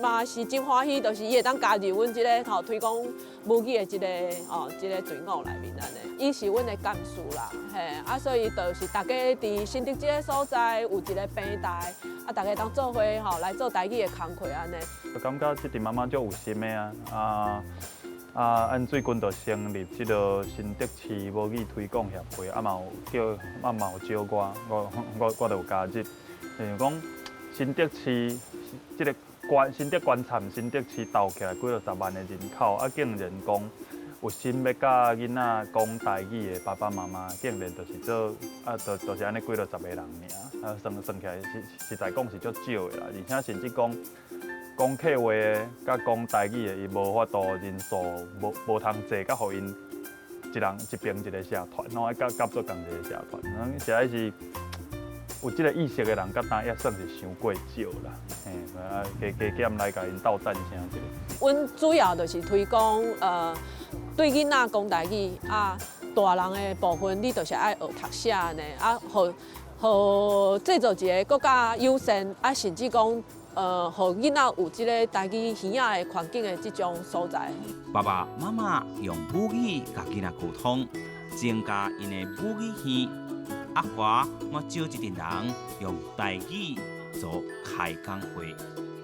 嘛是真歡喜，就是伊會當加入阮這个吼推廣母語的這个吼這个隊伍內面按呢。伊是阮的幹事啦，嘿，啊，所以就是大家佇新竹這个所在有一个平台，啊，大家當做伙吼來做台語的工課按呢。就感覺這陣媽媽足有心的啊，啊啊，阮最近就成立這个新竹市母語推廣協會，啊嘛有叫，啊嘛有招我，我就有加入，就是講新竹市這个觀新竹縣參新竹市鬥起來幾落十萬的人口，啊，竟然講有心欲教囡仔講台語的爸爸媽媽，竟然就是做啊，就是按呢幾落十個人爾，啊，算算起來實實在講是足少的啦，而且甚至講講客話的佮講台語的，伊無法度人數無通濟，佮予𪜶一人一爿一个社團，攏愛夾夾做仝一个社團，實在是有這个意識的人，佮今也算是傷過少啦。嘿，啊，加加減來共𪜶鬥讚聲一下。阮主要就是推廣，對囡仔講台語啊，大人的部分你就是愛學讀寫呢，啊，予予製造一个閣較友善，啊，甚至講，予囡仔有這个台語耳仔的環境的這種所在。爸爸媽媽用母語共囡仔溝通，增加𪜶的母語耳。阿華嘛招一陣人用台語做開講會。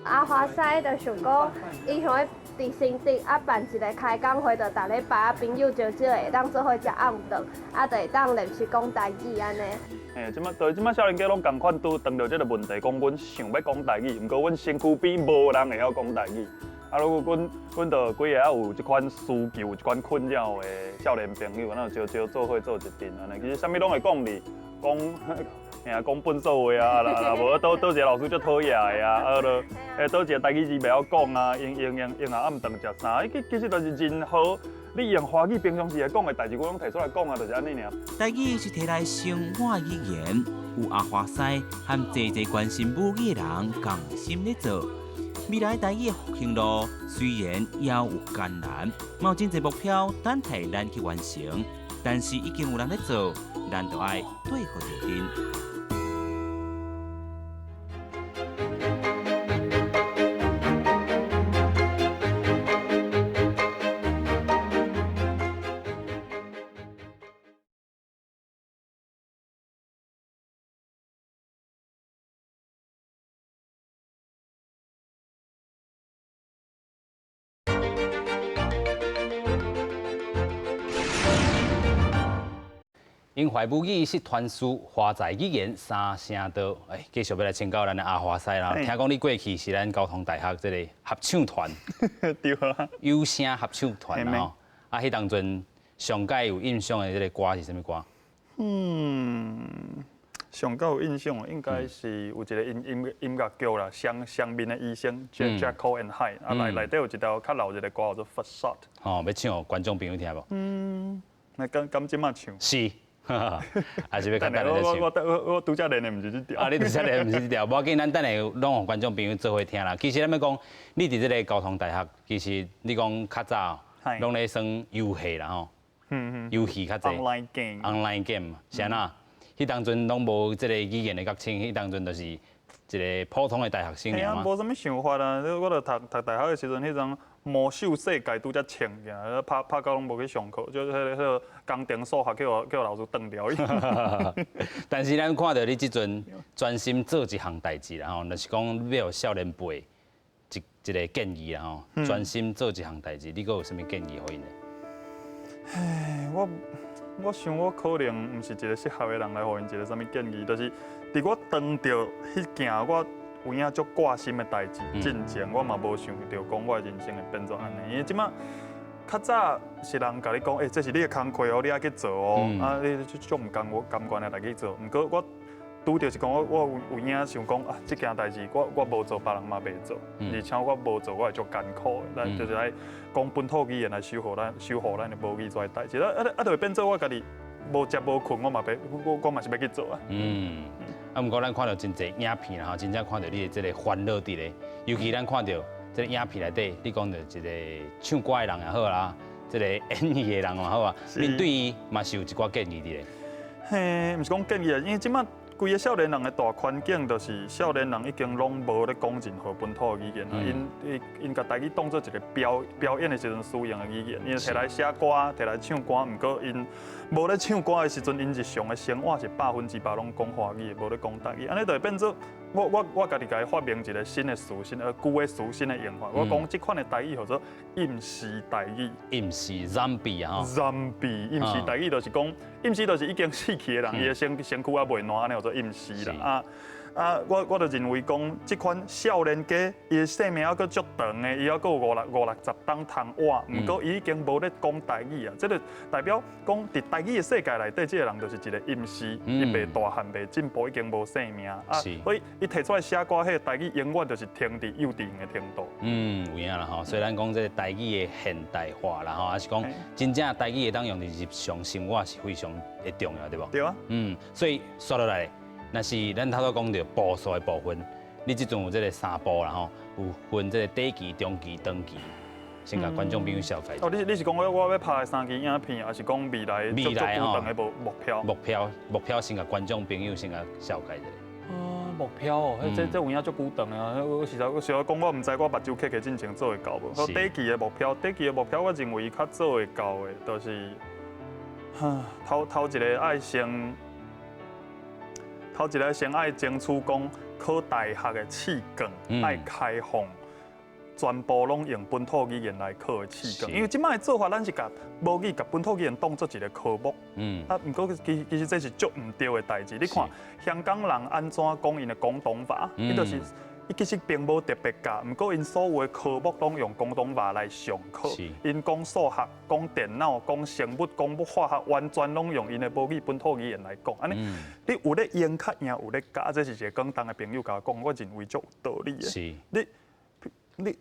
阿華師就想講，伊想欲佇新竹啊辦一个開講會，就逐禮拜啊朋友少少會當做伙食暗頓，啊就會當練習講台語按呢。嘿，這擺對，這擺少年家攏仝款拄當著這个問題，講阮想欲講台語，毋過阮身軀邊無人會曉講台語。啊，如果阮阮就幾个啊有這款需求、有這款困擾的少年朋友，咱就招招做伙做一陣按呢。其實啥物攏會講哩，講，嘿啊，講笨手話啊，啦啦無佗一个老師足討厭的啊，啊就，欸，佗一个台語字袂曉講啊，用用用用下暗頓食啥？其其實就是任何你用華語平常時會講的代誌，我攏提出來講啊，就是按呢爾。台語是提來生活語言，有阿華師和濟濟關心母語的人仝心咧做。未來台語的復興路雖然猶有艱難，嘛有真濟目標等待咱去完成，但是已經有人咧做，咱就愛對付著陣。永懷母語失傳書，華在語言三聲道。哎，繼續欲來請教咱的阿華師啦。聽講你過去是咱交通大學這个合唱團，對啊，有聲合唱團吼。啊，彼當陣上蓋有印象的這个歌是啥物歌？嗯，上蓋有印象應該是有一个音音樂劇啦，雙雙面的醫生 Jekyll and Hyde，啊內內底有一條較老一个歌叫做 Facade。吼，欲唱予觀眾朋友聽無？嗯，那敢敢這擺唱？是。還是欲較等下再唱。我拄才練的毋是這條。啊，你拄才練的毋是這條，無要緊，咱等下攏予觀眾朋友做伙聽啦。其實咱欲講，你佇這个交通大學，其實你講較早攏咧耍遊戲啦吼。遊戲較濟。 Online game。 Online game 是按怎？彼當陣攏無這個語言的覺醒，彼當陣就是一個普通的大學生爾嘛。無啥物想法啊！我著讀讀大學的時陣，彼陣魔獸世界拄才穿起，拍拍到攏無去上課，就彼個工程數學去予老師斷掉。但是咱看著你這陣專心做一項代誌啦吼，就是講欲予少年輩一個建議啦吼，專心做一項代誌，你閣有啥物建議予𪜶呢？唉，我想我可能毋是一個適合的人來予𪜶一個啥物建議，就是佇我當著彼件我有影足掛心的代誌進前，我嘛無想著講我的人生會變做按呢。因為這擺較早是人共你講，欸，這是你的工課哦，你愛去做哦，啊，你足毋甘我甘願的來去做。毋過我拄著是講我有影想講啊，這件代誌我無做，別人嘛袂做，而且我無做，我會足艱苦的。咱就是愛講本土語言來守護咱的母語這個代誌，啊，就會變做我家己無食無睏，我嘛欲我嘛是欲去做啊。嗯，啊，毋過咱看著真濟影片啦吼，真正看著你的這個煩惱佇咧，尤其咱看著這個影片內底，你講著一個唱歌的人也好啦，這個演戲的人也好啊，面對伊嘛是有一寡建議佇咧。嘿，毋是講建議啊，因為這擺規个少年人的大環境，就是少年人已經攏無咧講任何本土的語言啦。𪜶𪜶共台語當做一個表演的時陣使用的語言，𪜶摕來寫歌，摕來唱歌。毋過𪜶無咧唱歌的時陣，𪜶日常的生活是100%攏講華語的，無咧講台語。按呢就會變做我家己共伊發明一個新的詞，新的舊的詞，新的用法。我講這款的台語叫做陰屍台語。陰屍 zombie 啊！ zombie 陰屍台語就是講陰屍，就是已經死去的人，伊的身軀猶袂爛，按呢叫做陰屍啦。啊，我就認為講，這款少年家，伊的生命猶閣足長的，伊猶閣有五六十冬通活，毋過伊已經無咧講台語啊，這個代表講佇台語的世界內底，這個人就是一個陰屍，伊袂大漢袂進步，已經無生命啊，所以伊提出來寫歌，彼個台語永遠就是停佇幼稚園的程度。嗯，有影啦吼。雖然講這個台語的現代化啦吼，抑是講真正台語會當用佇日常生活是非常的重要，對無？對啊。嗯，所以煞落來，若是咱頭拄講著步數的部分，你這陣有這個三步啦吼，有分這個短期、中期、長期，先共觀眾朋友紹介。哦，你是講我欲拍的三支影片，抑是講未來未來足長的目標？目標先共觀眾朋友先共紹介一下。哦，目標哦，這有影足久長的啊！我實在講，我毋知我目睭瞌起進前做會到無。短期的目標，短期的目標，我認為較做會到的，就是，頭頭一个愛先。頭一个先愛爭取講考大學的試卷愛開放，全部攏用本土語言來考的試卷。因為這擺的做法，咱是共母語共本土語言當做一個科目。啊，毋過其實這是足毋對的代誌。你看香港人按怎講𪜶的廣東話，伊就是伊其實並無特別教，毋過𪜶所有的科目攏用廣東話來上課。𪜶講數學、講電腦、講生物、講化學，完全攏用𪜶的母語本土語言來講。按呢，你有咧用較贏有咧教，這是一個廣東的朋友共我講，我認為足有道理的。你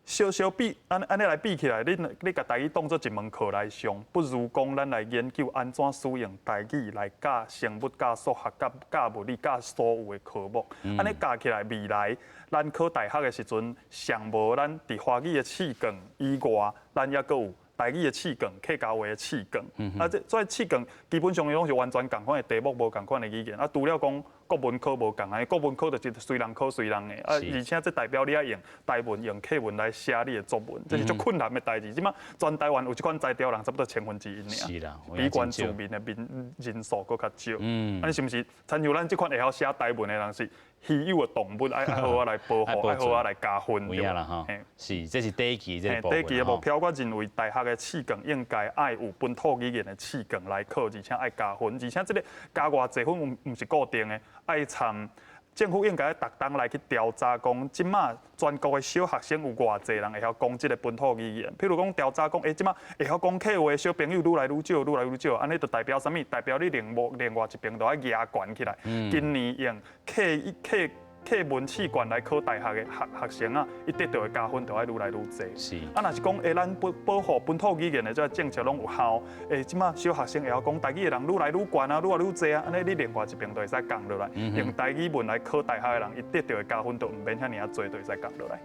小小比按呢來比起來，你共台語當做一門課來上，不如講咱來研究按怎使用台語來教生物、教數學、教物理、教所有的科目。按呢教起來，未來咱考大學的時陣，上無咱佇華語的試卷以外，咱猶閣有台語的試卷、客家話的試卷。啊，這試卷基本上攏是完全仝款的題目，無仝款的語言。啊，除了講國文科無仝啊，國文科就是隨人考隨人的。啊，而且這代表你愛用台文、用客文來寫你的作文，這是足困難的代誌。這擺全台灣有這款才調人，差不多千分之一爾。是啦，比原住民的民人數閣較少。啊，你是毋是？親像咱這款會曉寫台文的人是稀有的動物，愛好好來保護，愛好好來加分。有影啦吼，是，這是短期這個部分。短期的目標，我認為大學的試卷應該愛有本土語言的試卷來考，而且愛加分，而且這个加偌濟分毋是固定的，愛參政府應該逐冬來去調查，講這擺全國的小學生有偌濟人會曉講這个本土語言。譬如講調查講，欸，這擺會曉講客話的小朋友愈來愈少，愈來愈少，按呢就代表啥物？代表你另外一邊就愛額懸起來。今年用客客客文試卷來考大學的學生啊，伊得著的加分就愛愈來愈濟。啊，若是講咱保護本土語言的這个政策攏有效，這馬小學生會曉講台語的人愈來愈懸啊，愈來愈濟啊，按呢你另外一邊就會使降落來，用台語文來考大學的人，伊得著的加分就毋免遐爾仔濟，就會使降落來。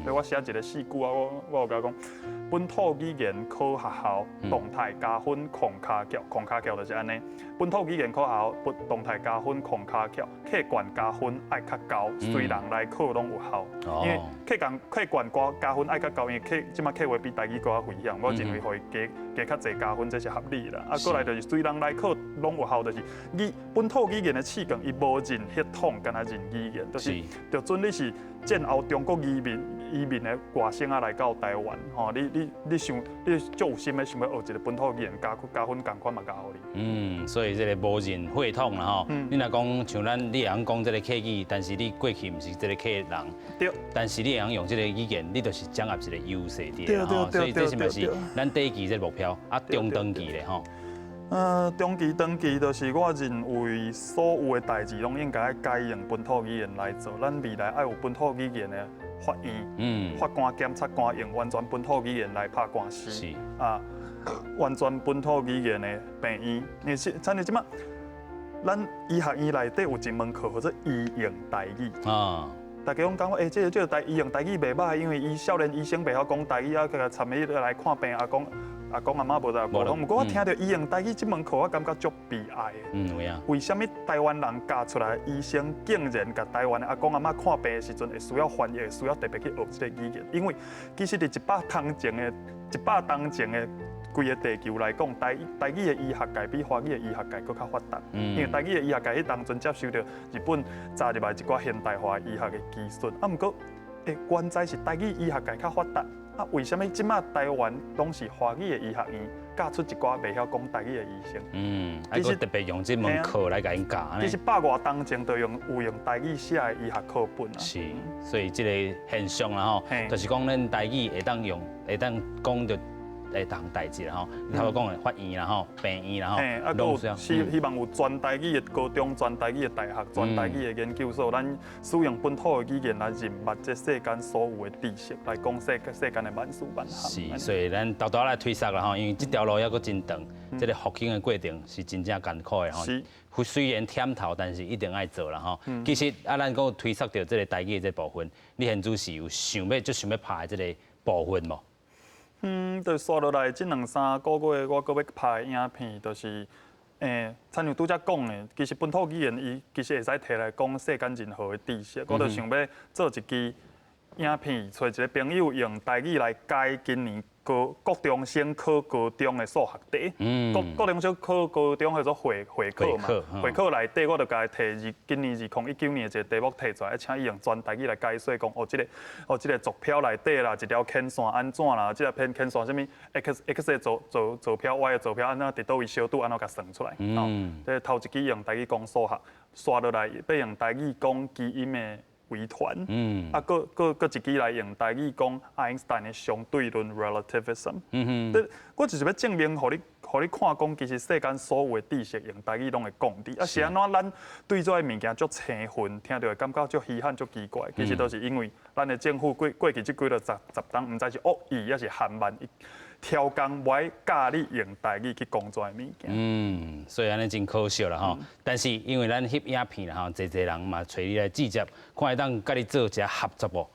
所以我寫一個四句啊，我有共講，本土語言考學校動態加分控跤橋，控跤橋就是按呢。本土語言考學校，不動態加分控跤橋，客卷加分愛較高，隨人來考攏有效。因為客卷加分愛較高，因為客這馬客話比台語閣較危險，我認為予伊加加較濟加分，這是合理啦。啊，過來就是隨人來考攏有效，就是語本土語言的試卷，伊無認血統，干焦認語言，就是就準你是戰後中國移民的外省仔來到台灣，吼，你想你足有心的想欲學一個本土語言，加分仝款嘛加予你。嗯，所以這個無認血統啦吼。你若講像咱，你會曉講這個客語，但是你過去毋是這個客人。但是你會曉用這個語言，你就是掌握一個優勢佇吼。所以這是嘛是咱短期這個目標，啊，中長期咧吼。中期、長期就是我認為所有的代誌攏應該改用本土語言來做。咱未來愛有本土語言的法院，法官、檢察官用完全本土語言來拍官司，啊，完全本土語言的病院。你是，親像這馬，咱醫學院內底有一門課叫做醫用台語。大家攏感覺，這個台醫用台語袂䆀，因為伊少年醫生袂曉講台語啊，佮參伊來看病，阿公阿公阿嬤無在溝通。毋過我聽著醫用台語這門課，我感覺足悲哀的。有影。為啥物台灣人教出來的醫生，竟然共台灣的阿公阿嬤看病的時陣，會需要翻譯，需要特別去學這個語言？因為其實佇100冬前的規個地球來講，台語的醫學界比華語的醫學界閣較發達。因為台語的醫學界彼當陣接受著日本納入來一寡現代化醫學的技術。啊，毋過，原在是台語醫學界較發達。啊，為啥物這馬台灣攏是華語的醫學院教出一寡袂曉講台語的醫生？其實特別用這門課來共𪜶教。其實百外冬前就用有用台語寫的醫學課本啊。是，所以這個現象啦吼，就是講咱台語會當用，會當講著會當代誌啦吼。你頭拄講的法院啦吼，病院啦吼，啊，閣有希望有全台語的高中、全台語的大學、全台語的研究所，咱使用本土的語言來認捌這世間所有的知識，來講世間的萬事萬項。是，所以咱沓沓來推捒啦吼，因為這條路猶閣真長，這個復興的過程是真正艱苦的吼。雖然忝頭，但是一定愛做啦吼。其實啊，咱閣有推捒著這個台語的這部分，你現在是有想欲就想欲拍的這個部分無？就紲落來這兩三個月，我閣欲拍的影片，就是，親像拄才講的，其實本土語言伊其實會使提來講世間任何的知識，我就想欲做一支影片，揣一個朋友用台語來解今年高國中生考高中的數學題。國中生考高中叫做會考嘛，會考內底我就共伊提今年2019年的一個題目提出來，請伊用全台語來解說，講哦，這個坐標內底啦，一條牽線按怎啦，這個偏牽線啥物 x x 的坐標，y 的坐標按怎佇佗位相拄，按怎共算出來。這個頭一支用台語講數學，紲落來欲用台語講基因的遺傳，啊，閣一支來用台語講愛因斯坦的相對論（relativism）。我就是欲證明，予你看，講其實世間所有的知識用台語攏會講佇。啊，是按怎咱對這个物件足生分，聽著會感覺足稀罕、足奇怪。其實都是因為咱的政府過去這幾落十冬，毋知是惡意抑是含慢，刁工無愛教你用台語去講這个物件。嗯，所以按呢真可惜啦吼。但是因為咱翕影片啦吼，濟濟人嘛揣你來接觸，看會當佮你做一下合作無？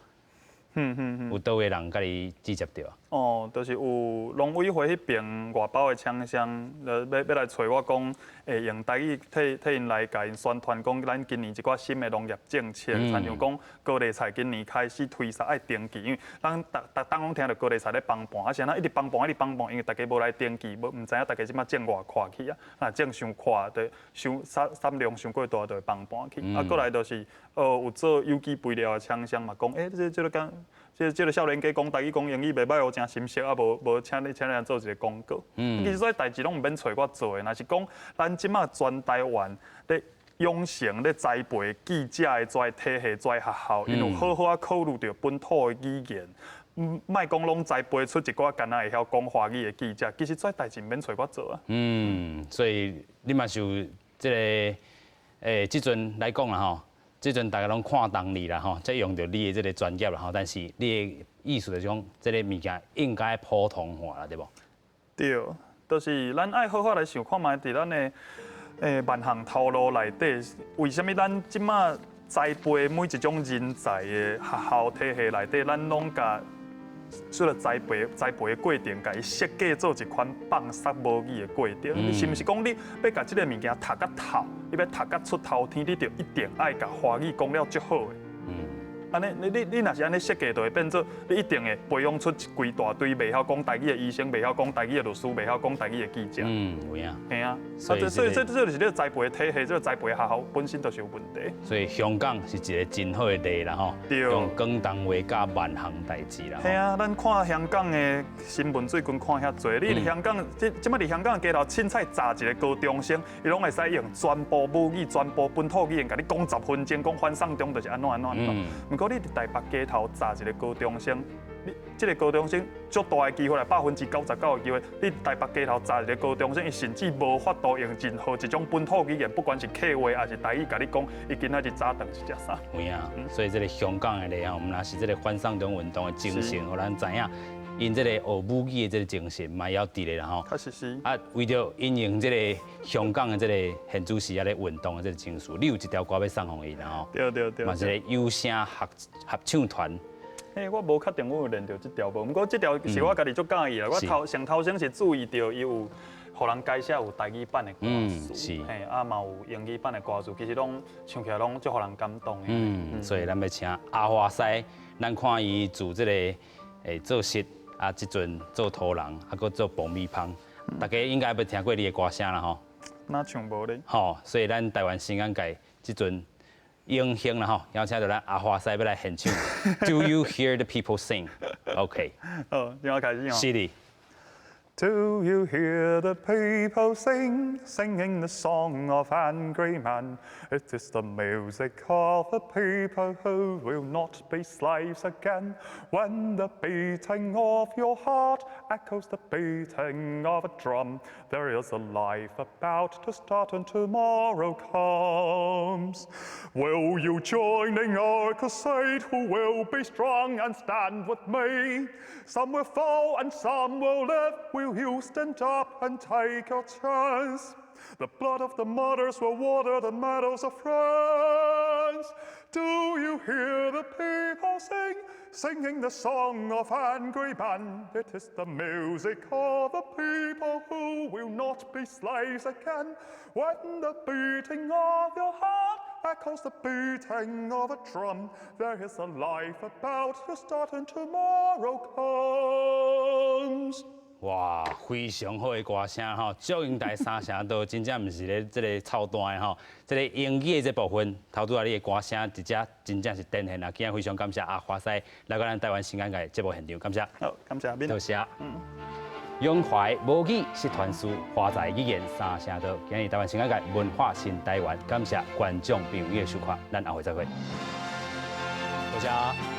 有佗位人佮你接觸著？哦，就是有農委會彼邊外包的廠商，欲來揣我講，會用台語替𪜶來共𪜶宣傳，講咱今年一寡新的農業政策，親像講高麗菜今年開始推捒愛登記，因為咱逐逐冬攏聽著高麗菜咧崩盤，啊是按怎一直崩盤一直崩盤，因為大家無來登記，無毋知影大家這馬種偌闊去啊，若種傷闊，就傷產量傷過大，就會崩盤去。啊，過來就是，有做有機肥料的廠商嘛，講，這個敢。這個少年家講台語講英語袂䆀哦，誠心熟啊，無請你做一個廣告。其實這代誌攏毋免揣我做的，若是講咱這馬全台灣咧養成咧栽培記者的這體系、這學校，𪜶有好好仔考慮著本土的語言，莫講攏栽培出一寡干焦會曉講華語的記者，其實這代誌毋免揣我做啊。嗯，所以你嘛是有這個，這陣來講啦吼。這陣大家攏看重你啦吼，才用著你的這个專業啦吼。但是你的意思就是講，這个物件應該普通化啦，對無？對，就是咱愛好好來想看覓，佇咱的萬項頭路內底，為啥物咱這馬栽培每一種人才的學校體系內底，咱攏共這个栽培的過程，共伊設計做一款放殺母語的過程。你是毋是講你欲共這个物件讀甲透，你欲讀甲出頭天，你就一定愛共華語講了足好的？按呢，你若是按呢設計，就會變做你一定會培養出一規大堆袂曉講台語的醫生，袂曉講台語的律師，袂曉講台語的記者。嗯，有影。嘿啊，所以這就是這个栽培體系，這个栽培學校本身就是有問題。所以香港是一个真好的例啦，吼。用廣東話教萬項代誌啦。嘿啊，咱看香港的新聞最近看遐濟，你佇香港，這這擺佇香港街頭凊彩軋一个高中生，伊攏會使用全部母語、全部本土語言，共你講10分鐘，講反送中就是按怎按怎按怎。毋過你佇台北街頭軋一个高中生，你這个高中生足大的機會來99%的機會，你台北街頭軋一个高中生，伊甚至無法度用任何一種本土語言，不管是客話還是台語，共你講，伊今仔日早頓是食啥？有影，所以這个香港的例吼，毋但是這个反送中運動的精神，予咱知影，𪜶這个學母語的這个精神嘛猶佇咧啦吼。確實是。啊，為著因應這个香港的這个現主時啊咧運動的這个情緒，你有一條歌欲送予𪜶啦吼。對對對。嘛是个有聲合唱團。嘿，我無確定我有練著這條無，毋過這條是我家己足佮意啦。我頭上頭先是注意著伊有予人改寫有台語版的歌詞，嘿，啊嘛有英語版的歌詞，其實攏唱起來攏足予人感動的。嗯，所以咱欲請阿華師，咱看伊做這个做穡，啊，這陣做塗人，啊，閣做爆米香，大家應該捌聽過你的歌聲啦吼。哪像無咧？吼，所以咱台灣新眼界這陣榮幸啦吼，邀請著咱阿華師欲來獻唱。Do you hear the people sing? OK。好，現在開始哦。是的。 Do you hear the people sing, singing the song of angry man? It is the music of the people who will not be slaves again. When the beating of your heart echoes the beating of a drum, there is a life about to start and tomorrow comes. Will you join in our crusade? Who will be strong and stand with me? Some will fall and some will live. Will you stand up and take your chance? The blood of the martyrs will water the meadows of France. Do you hear the people sing, singing the song of angry man? It is the music of the people who will not be slaves again. When the beating of your heart echoes the beating of a drum, there is a life about to start and tomorrow comes. 哇，非常好的歌聲吼，祝英台三聲道真正毋是咧這个臭單的吼，這个英語的這部分，頭拄仔你的歌聲佇遮真正是展現啦。今日非常感謝阿華師來到咱台灣新眼界節目現場，感謝。好，感謝阿斌。多謝。永懷母語失傳書，華在語言三聲道。今日台灣新眼界文化新台灣，感謝觀眾朋友的收看，咱後回再會。多謝。